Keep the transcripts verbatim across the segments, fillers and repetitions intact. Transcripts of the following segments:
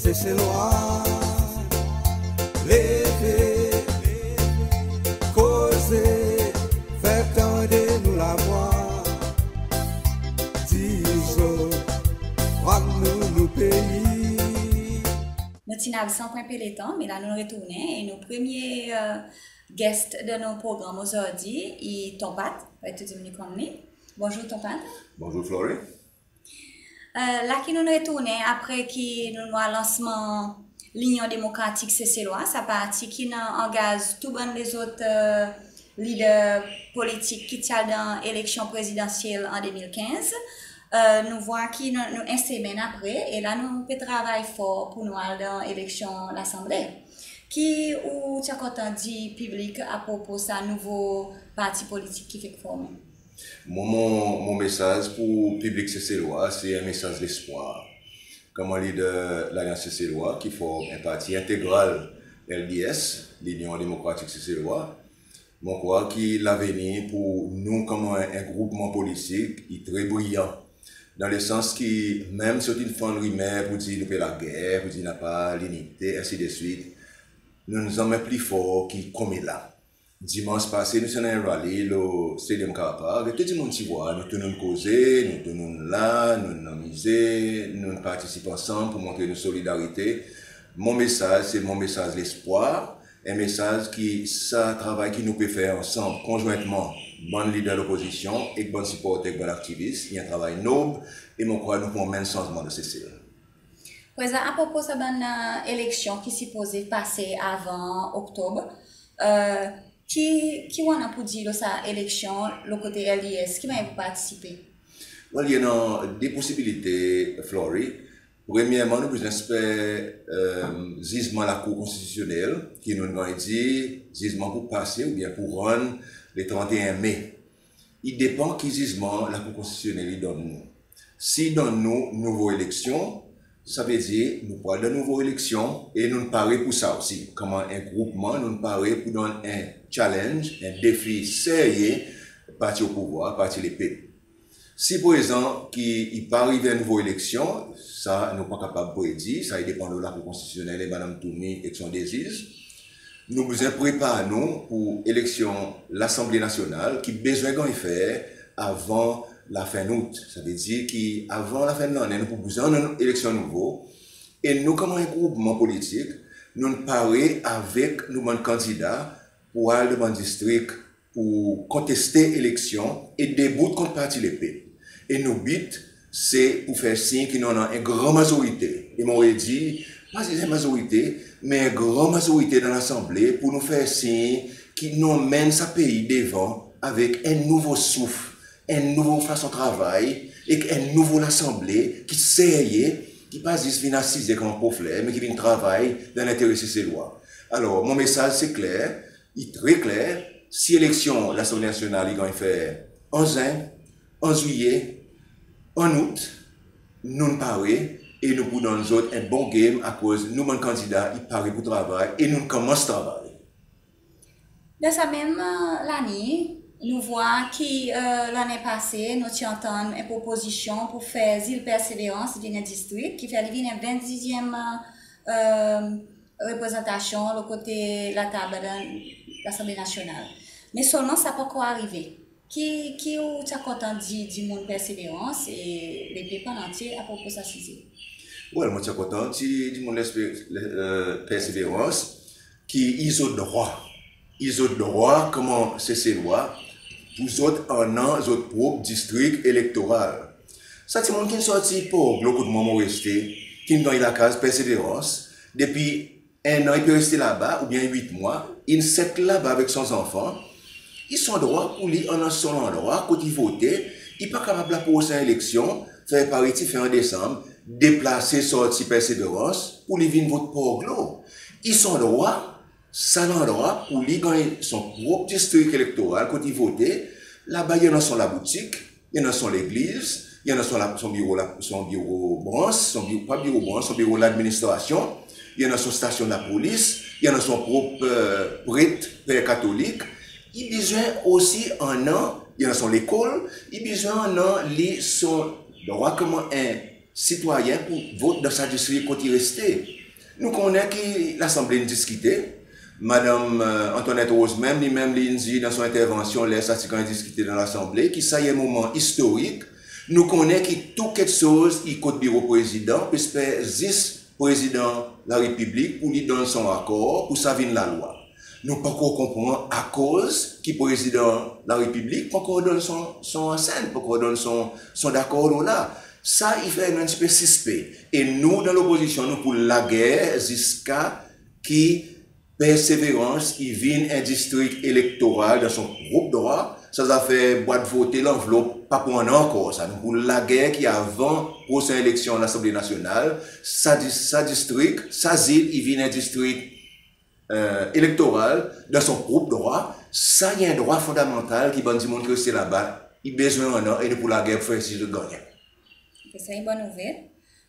Seselwa, leve, koze, fer tande nou lavwa. Dir zot, vwar nou, nou pei. Nou ti'n absan pou en pe letan, me la nou retournen e nou premye, e, guest dan nou progranm ozordi i Ton Pat, avek tou dimoun i konn li. Bonzour Ton Pat. Bonzour Flory. E, la ki nou'n retournen apre ki nou'n war lansman Linyon Demokratik Seselwa, sa parti ki'n angaz tou bann lezot, e, lider politik ki ti al dan eleksyon prezidansyel an de mil kenz. E, nou war ki nou, nou en semenn apre, e la nou pe travay for pour nou al dan eleksyon Lasanble. Ki ou ti a kontan dir piblik apropo sa nouvo parti politik ki fek formen? Mwan, mon, mon mesaz pour piblik Seselwa, se en mesaz lespwar. Konman lider Lalyans Seselwa, ki form en parti entegral L D S, Linyon Demokratik Seselwa, mon krwar ki lavenir pour nou konman en, en groupman politik i tre briyan. Dan lesans ki, menm si zot in fann rimer pour dir nou pe lager, pour dir napa linite, ensidswit, nou'n zanmen pli for ki konmela. Dimans pase, nou ti annan en rally lo Stadium Car Park, e tou dimoun ti war, nou tou nou'n koze, nou tou nou'n la, nou'n anmize, nou'n partisip ansanm pour montre nou solidarite. Mon mesaz, se mon mesaz lespwar, en mesaz ki sa travay ki nou pe fer ansanm, konzwentman, bann lider lopozisyon, ek bann siporter, ek bann aktivis, i en travay nob, e mon krwar nou pou anmenn sanzman dan Sesel. Prezan, apropo sa bann, e, eleksyon ki sipoze pase avan Oktob, e, ki, ki ou annan pour dir lo sa eleksyon, lo kote L D S, ki mannyer pou partisipe? Well, i annan de posibilite, Flory. Premyerman, nou bezwen esper, e, zizman Lakour Konstitisyonnel, ki nou'n ganny dir zizman pou pase oubyen pou rann le trant e en Me. I depan ki zizman Lakour Konstitisyonnel i donn nou. Si i donn nou nouvo eleksyon, sa vedir nou pou al dan nouvo eleksyon e nou'n pare pour sa osi. Konman en groupman, nou'n pare pour donn en challenge, en defi serye parti o pouvwar, Parti Lepep. Si prezan ki i pa arive nouvo eleksyon, sa nou pa kapab predir, sa i depan lo Lakour Konstitisyonnel e Madanm Twomey ek son de ziz. Nou bezwen prepar nou pour eleksyon Lasanble Nasyonal ki bezwen ganny fer avan lafen Out. Sa vedir ki avan lafen lannen nou pou bezwen annan eleksyon nouvo. E nou konman en groupman politik, nou'n pare avek nou bann kandida pour al dan bann distrik pour konteste eleksyon e debout kont Parti Lepep. E nou bit se pour fer sir ki nou annan en gran mazorite. E mon redir, pa zis en mazorite, me en gran mazorite dan Lasanble pour nou fer sir ki nou anmenn sa pei devan avek en nouvo souf, en nouvo fason travay, ek en nouvo Lasanble ki serye, ki pa zis vin asize konman pofler, me ki vin travay dan lentere Seselwa. Alor, mon mesaz se kler, i tre kler, si eleksyon Lasanble Nasyonal i ganny fer an Zen, an Zwiye, an Out, nou'n pare e nou pou donn zot en bon game, akoz nou bann kandida i pare pour travay e nou'n konmans travay. Dan sa menm, e, laliny, nou war ki, e, lannen pase, nou ti antann en propozisyon pour fer zil Perseverance vin en distrik, ki fer li vin en vennsizyenm, e, reprezantasyon lo kote latab dan Lasanble Nasyonal. Me selman sa pa ankor arive. Ki, ki ou ti a kontan dir dimoun Perseverance e Lepep an antye apropo sa size? Well, mon ti a kontan dir dimoun Lespe-, le, e, Perseverance ki i zot drwa. I zot drwa konman Seselwa pour zot annan zot prop distrik elektoral. Sa dimoun ki'n sorti Port Glaud kot mwan mon reste, ki'n ganny lakaz Perseverance, depi en an i pe reste laba, oubyen wit mwan, in settle laba avek son zanfan, i son drwa pour li annan son landrwa kot i vote, i pa kapab laprosen eleksyon, fer parey ti fer an Desanm, deplase sorti Perseverance pour li vin vot Port Glaud. I son drwa, sa landrwa pour li ganny son prop distrik elektoral kot i vote, laba i annan son laboutik, i annan son legliz, i annan son la-, son biro la-, son biro brans, son biro, pa biro brans, son biro ladministrasyon, i annan son stasyon lapolis, i annan son prop, e, pret, per katolik. I bezwen osi annan, i annan son lekol, i bezwen annan li son drwa konman en sitwayen pour vot dan sa distrik kot i reste. Nou konnen ki Lasanble in diskite. Madanm, e, Antoinette Rose menm, li menm li in dir dan son entervansyon ler sa ti ganny diskite dan Lasanble, ki sa i en moman istorik. Nou konnen ki tou keksoz i kot Biro Prezidan, pe esper zis Prezidan Larepiblik pour li donn son akor pour sa vin lalwa. Nou pa ankor konpran akoz ki Prezidan Larepiblik pa ankor donn son, son assent, pa ankor donn son, son dakor lo la. Sa i fer nou en pti pe sispe. E nou, dan lopozisyon, nou pou lager ziska ki Perseverance i vin en distrik elektoral dan son prop drwa. Sa zafer bwat vote, lanvlop, pa pou annan ankor sa. Nou pou lager ki avan prosen eleksyon Lasanble Nasyonal, sa dis-, sa distrik, sa zil i vin en distrik, e, elektoral dan son prop drwa. Sa i en drwa fondamantal ki bann dimoun ki reste laba i bezwen annan, e nou pou lager pour fer sir zot gannyen. Ok, sa i bon nouvel.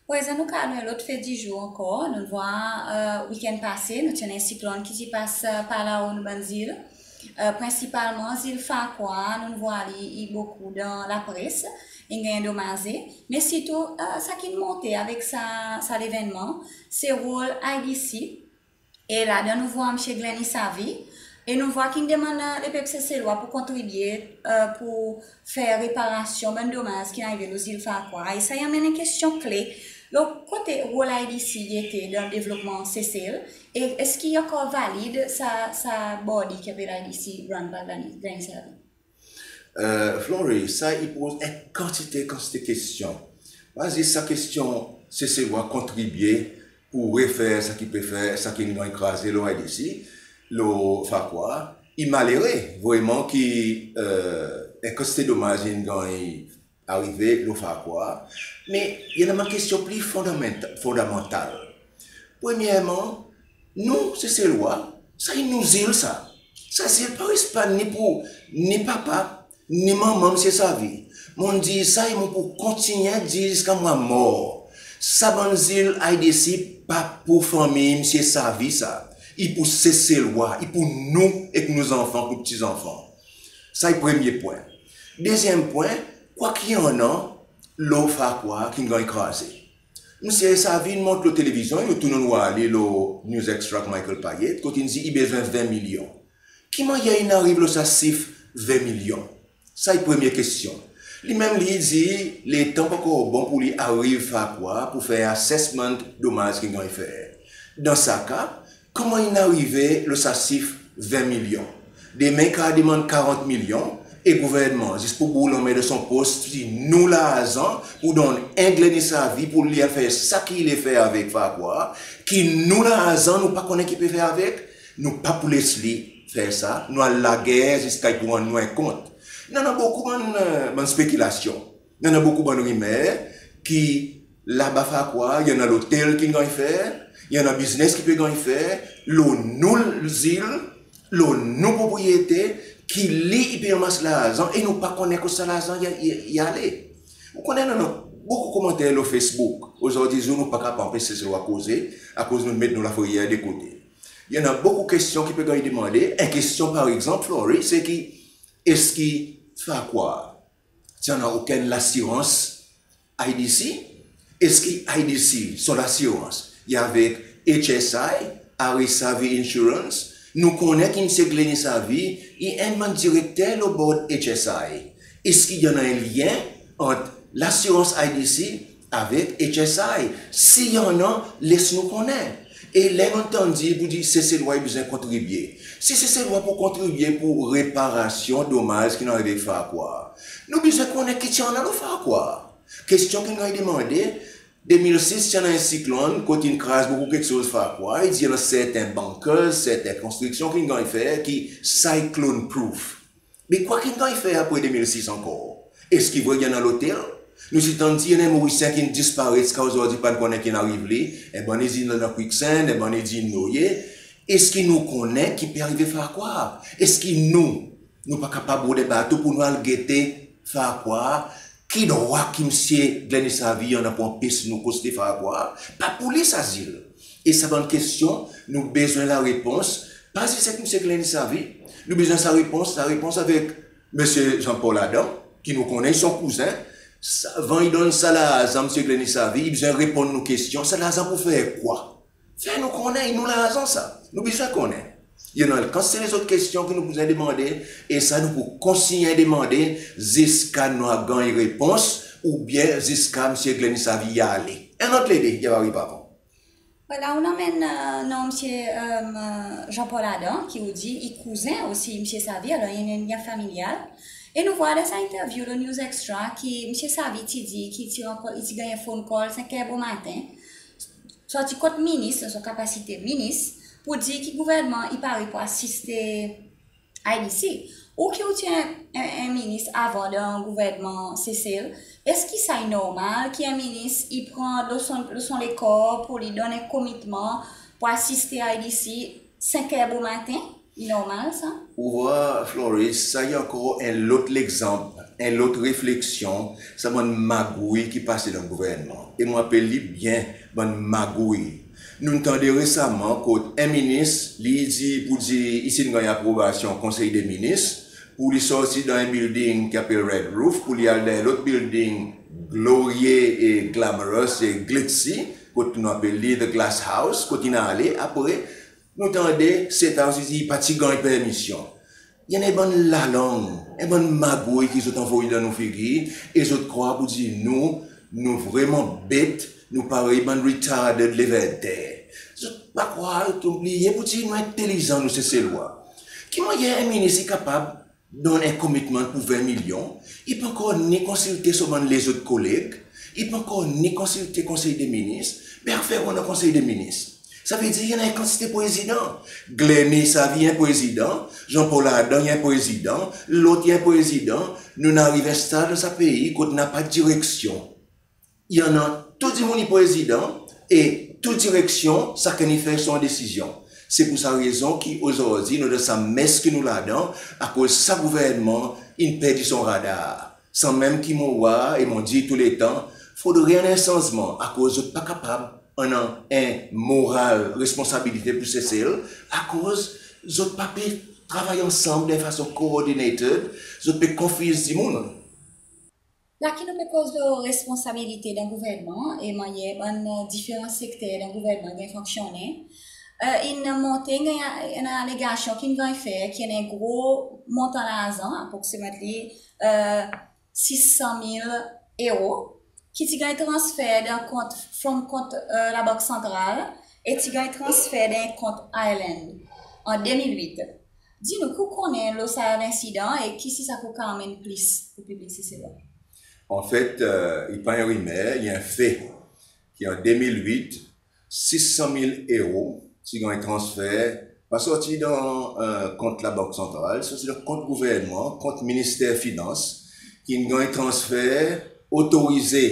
Prezan nou kapab al lo lot fe dizour ankor. Nou'n vwar, e, wikenn pase, nou ti annan en siklonn ki ti pas, e, par lao nou bann zil. E, prensipalman zil Farquhar, nou'n vwar li i bokou dan lapres, in ganny andomaze. Me sirtou, e, sa ki'n monte avek sa, sa levennman, se rol I D C. E ladan nou vwar Msye Glenny Savy, e nou vwar ki'n demann, e, lepep Seselwa pour kontribye, e, pour fer reparasyon bann domaz ki'n arive lo zil Farquhar. E sa i anmenn en kestyon kle lo kote rol I D C i ete dan devlopman Sesel, e eski i ankor valid sa, sa body ki apel I D C run par Glenny, Glenny Savy? E, Flory, sa i poz en kantite, kantite kestyon. Pa zis sa kestyon Seselwa kontribye pour refer sa ki pe fer, sa ki'n ganny kraze lo I D C, lo Farquhar. I malere vreman ki, e, en kantite domaz in ganny arive lo Farquhar. Me i annan bann kestyon pli fondamenta-, fondamantal. Premyerman, nou Seselwa, sa i nou zil sa. Sa zil pa res pa ni pour ni papa, ni manman Msye Savy. Mon'n dir sa e mon pou kontinyen dir ziska mon mor. Sa bann zil I D C pa pour fanmir Msye Savy sa. I pour Seselwa, i pour nou ek nou zanfan, nou pti zanfan. Sa i premye pwen. Dezyenm pwen, kwa ki annan lo Farquhar ki'n ganny kraze? Msye Savy in mont lo televizyon, nou tou nou'n vwar li lo News Extra ek Michael Payet, kot in dir i bezwen ven milyon. Ki mannyer in ariv lo sa sif ven milyon? Sa i premye kestyon. Li menm li i dir letan pa ankor bon pour li ariv Farquhar pour fer assessment domaz ki'n ganny fer. Dan sa ka, koman in arive lo sa sif ven milyon? Demen i kapab demann karant milyon, e gouvernman, zis pour bour lanmen dan son pos, ti nou larzan pour donn en Glenny Savy pour li al fer sa ki i le fer avek Farquhar, ki nou larzan, nou pa konnen ki pe fer avek, nou pa pou les li fer sa, nou a lager ziska i pou rann nou en kont. I annan bokou bann, e, bann spekilasyon. I annan bokou bann rimer ki laba Farquhar, i annan lotel ki'n ganny fer, i annan biznes ki pe ganny fer, lo nou zil, lo nou propriyete, ki li i pe anmas larzan, e nou pa konnen kot sa larzan i, i, i ale. Ou konnen, i annan bokou komanter lo Facebook. Ozordi zour nou pa kapab anpes Seselwa koze, akoz nou'n met nou lafreyer de kote. I annan bokou kestyon ki pe ganny demande. En kestyon, par egzanp, Flory, se ki eski Farquhar ti annan okenn lasirans I D C? Eski I D C son lasirans i avek H S I, Harris Savy Insurance? Nou konnen ki Msye Glenny Savy i enn bann direkter lo board H S I. Eski i annan en lyen ant lasirans I D C avek H S I? Si i annan, les nou konnen. E ler nou'n tann dir pour dir Seselwa i bezwen kontribye. Si Seselwa pou kontribye pour reparasyon domaz ki'n arive Farquhar, nou bezwen konnen ki ti annan lo Farquhar. Kestyon ki'n ganny demande, de mil sis ti annan en siklonn kot in kraz bokou keksoz Farquhar, i dir i annan serten bunkers, serten konstriksyon ki'n ganny fer ki cyclone proof. Me kwa ki'n ganny fer apre de mil sis ankor? Eski vre i annan lotel? Nou ti tann dir i annan en Morisyen ki'n disparet, ziska ozordi pa'n konnen ki'n ariv li. En bann i dir i dan quicksand, en bann i dir i noye. Eski nou konnen ki pe arive Farquhar? Eski nou, nou pa kapab rod en bato pour nou al gete Farquhar? Ki drwa ki Msye Glenny Savy i annan pour anpes nou koste Farquhar? Pa pour li sa zil. E sa bann kestyon, nou bezwen larepons. Pa zis ek Msye Glenny Savy, nou bezwen sa repons, sa repons avek Msye Jean-Paul Adam, ki nou konnen i son kouzen. Sa, avan i donn sa larzan Msye Glenny Savy, i bezwen reponn nou kestyon, sa larzan pou fer kwa? Fer nou konnen, i nou larzan sa. Nou bezwen konnen. I annan kantite lezot kestyon ki nou pou bezwen demande, e sa nou pou kontinyen demande ziska nou a ganny repons, oubyen ziska Msye Glenny Savy i ale. En lot lede, i ava ariv avan. Vwala, ou anmenn, e, non Msye, e, Jean-Paul Adam, ki ou dir i kouzen osi Msye Savy, alor i annan lyen familyal. E nou vwar dan sa interview lo News Extra ki Msye Savy ti dir ki ti ankor, i ti ganny en phone call senk er bomaten, sorti kot minis, dan son kapasite minis, pour dir ki gouvernman i pare pour asiste IDC. Ou ki ou ti en, en, en minis avan dan gouvernman Sesel, eski sa i normal ki en minis i pran lo son, lo son lekor pour li donn en komitman pour asiste IDC senk er bomaten? I normal sa? Ou vwar, Floris, sa i ankor en lot legzanp, en lot refleksyon, sa bann magouy ki pase dan gouvernman. E mon apel li byen bann magouy. Nou'n tande resaman kot en minis, li dir, pour dir i ti'n ganny aprobasyon Konsey de Minis, pour li sorti dan en building ki apel Red Roof, pour li al dan en lot building glorye e glamorous e glitzy, kot nou apel li The Glass House, kot i'n ale. Apre, nou tande State House i dir i pa ti ganny permisyon. I annan en bann lalang, en bann magouy ki zot anvoy dan nou figir, e zot krwar pour dir nou, nou vreman bet, nou parey bann retarded leverter. Zot pa krwar, zot bliye pour dir nou entelizan, nou Seselwa. Ki mannyer en minis i kapab donn en komitman pour ven milyon, i pa ankor ni konsilte son bann lezot koleg, i pa ankor ni konsilte Konsey de Minis, be afer ou annan Konsey de Minis. Savedir i annan en kantite prezidan. Glenny Savy i en prezidan, Jean-Paul Adam i en prezidan, lot i en prezidan. Nou'n ariv en stad dan sa pei kot napa direksyon. I annan tou dimoun i prezidan e tou direksyon, sakenn i fer son desizyon. Se pour sa rezon ki ozordi nou dan sa mes ki nou ladan, akoz sa gouvernman in perdi son radar. Sanmenm ki mon war e mon dir touletan, fodre annan en sanzman, akoz zot pa kapab annan en moral responsabilite pour Sesel, akoz zot pa pe travay ansanm dan fason coordinated, zot pe konfiz dimoun. La ki nou pe koz lo responsabilite dan gouvernman e mannyer bann diferan sekter dan gouvernman ganny fonksyonnen, e, in monte, ganny, annan alegasyon ki'n ganny fer ki annan en gro montan larzan, approximately, e, sis san mil euro, ki ti ganny transfer dan kont, from kont, e, Labank Santral, e ti ganny transfer dan en kont Ireland an de mil wit. Dir nou ki ou konnen lo sa lensidan e kisisa ki ou kapab anmenn plis pour piblik Seselwa? Anfet, e, i pa en rimer, i en fe ki an de mil wit, sis san mil euro ti ganny transfer, pa sorti dan, e, kont Labank Santral, sorti dan kont gouvernman, kont Minister Finans, ki'n ganny transfer otorize,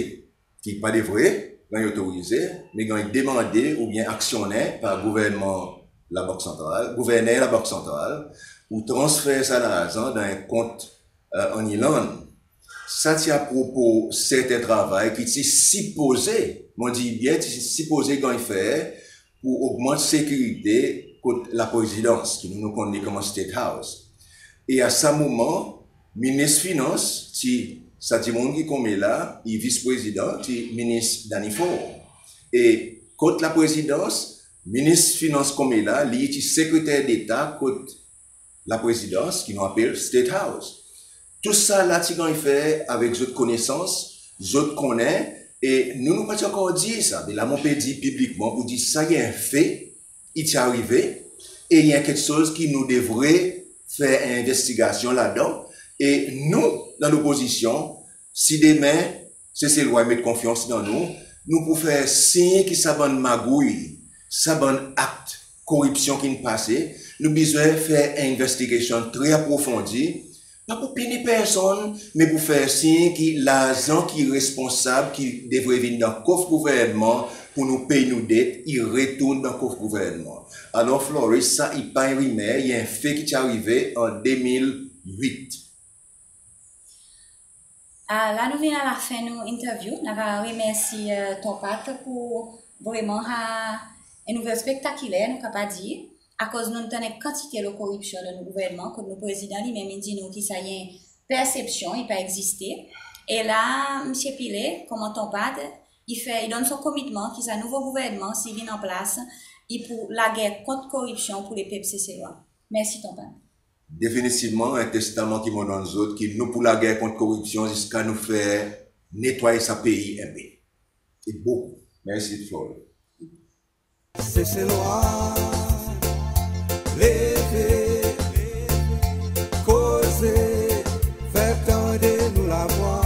ki pa devret ganny otorize, me ganny demande oubyen aksyonnen par gouvernman Labank Santral, gouverner Labank Santral, pour transfer sa larzan dan en kont, e, an Irland. Sa ti apropo serten travay ki ti sipoze, mon dir byen, ti sipoze ganny fer pour ogmant sekirite kot Laprezidans, ki nou, nou konn li konman State House. E a sa moman, Minis Finans ti, sa dimoun ki konmela, i Vis Prezidan, ti Minis Danny Faure. E kot Laprezidans, Minis Finans konmela, li ti Sekreter Deta kot Laprezidans, ki nou apel State House. Tou sa la ti ganny fer avek zot konesans, zot konnen, e nou, nou pa ti ankor dir sa, me la mon pe dir piblikman pour dir sa i en fe, i ti arive, e i en keksoz ki nou devret fer en envestigasyon ladan, e nou, dan lopozisyon, si demen Seselwa i met konfyans dan nou, nou pou fer sir ki sa bann magouy, sa bann akt koripsyon ki'n pase, nou bezwen fer en investigation tre aprofondi, pa pour pini personn, me pour fer sir ki larzan ki responsab, ki devret vin dan kof gouvernman pour nou pey nou det, i retourn dan kof gouvernman. Alor, Floris, sa i pa en rimer, i en fe ki ti arive an de mil wit. A, la nou vin a lafen nou interview. Nou ava remersi, e, Ton Pat pour vreman, a, en nouvel spektakiler, nou kapab dir, akoz nou'n tann en kantite lo koripsyon dan nou gouvernman, kot nou prezidan li menm in dir nou ki sa i en persepsyon, i pa egziste. E la, Msye Pillay, konman Ton Pat, i fer, i donn son komitman ki sa nouvo gouvernman, si i vin an plas, i pou lager kont koripsyon pour lepep Seselwa. Mersi, Tonton. Definitivman, en testaman ki mon donn zot, ki nou pou lager kont koripsyon ziska nou fer netway sa pei en pe. E bokou. Mersi, Floyd. Seselwa, leve, koze, fer tande nou lavwa.